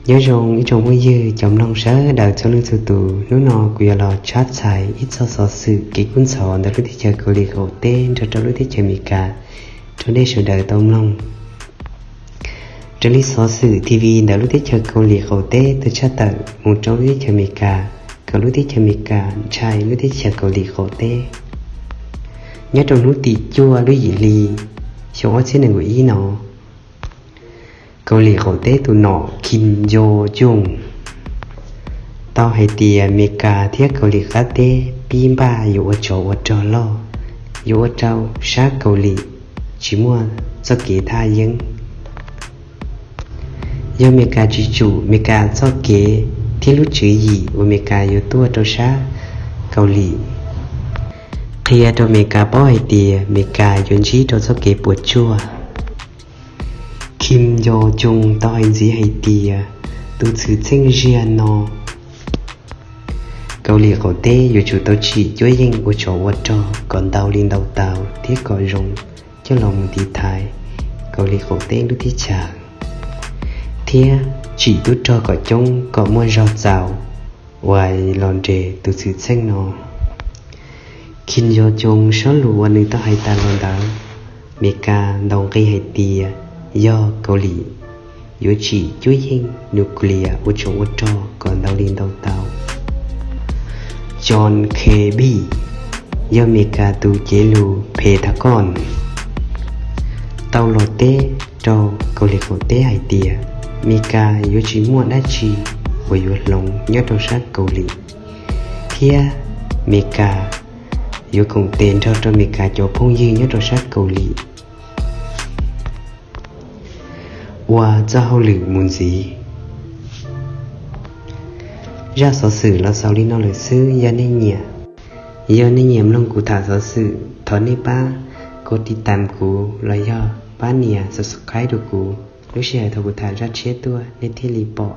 Nyob zoo ib tsoom phooj ywg cov mloog sawv daws txhua leej txhua tus, hnub no kuv yuav los tshab txhais ib txog xov xwm kev kub ntxhov ntawm lub teb chaws Kaus Lim qaum teb nrog rau lub teb chaws Amelikas rau nej sawv daws tau mloog. Raws li xov xwm T V ntawm lub teb chaws Kaus Lim qaum teb tau tshaj tawm mus rau lub teb chaws Amelikas kom lub teb chaws Amelikas ntshai lub teb chaws Kaus Lim qaum teb. Nyob rau hnub tim cuaj lub yim hli xyoo ob txhiab nees nkaum ib no, Kaus Lim qaum teb tus nom Kim Yo Jong tau hais tias Amelikas thiab Kaus Lim qab teb pib npaj yuav ua tsov ua rog loj, yuav ua rau sab Kaus Lim tsis muaj txoj kev thaj yeeb. Yog Amelikas tsis tsum Amelikas txoj kev thiab lub tswv yim uas Amelikas yuav tuaj rau sab Kaus Lim, qhia rau Amelikas paub hais tias Amelikas yuav ntsib rau txoj kev puas tsuaj. Kim Yo Jong tau hais ntxiv hais tias tus txwm txheej ziag no Kaus Lim qaum teb yuav tsum tau tsim cuab yeej ua tsov ua rog kom ntau li ntau tau thiab kom zoo coj los mus tiv thaiv Kaus Lim qaum teb lub teb chaws, thiab tsim tub rog kom coob kom muaj zog txaus uas los nres tus txwm txheej no. Kim Yo Jong sob lus uas nws tau hais tas los ntawd, Amelikas ntaus nqi hais tias yog Kaus Lim yuav tsim cuab yeej nuclear ua tsov ua rog kom ntau li ntau tau. John Kirby yog Amelikas tus cev lus Pentagon tau los teb rau Kaus Lim qaum teb hais tias Amelikas yuav tsis muaj dab tsi uas yuav hloov nyob rau sab Kaus Lim, thiab Amelikas yuav koom tes nrog rau Amelikas cov phooj ywg nyob rau sab Kaus Lim ua txoj hauj lwm mus ntxiv. Zaj xov xwm los xaus li no lawm xwb. Yog nej nyiam, yog nej nyiam mloog kuv tham xov xwm, thov nej pab kov tiv tam kuv los yog pab nias subscribe rau kuv, lub sij hawm thaum kuv tham zaj tshiab tuaj nej thiaj li pom.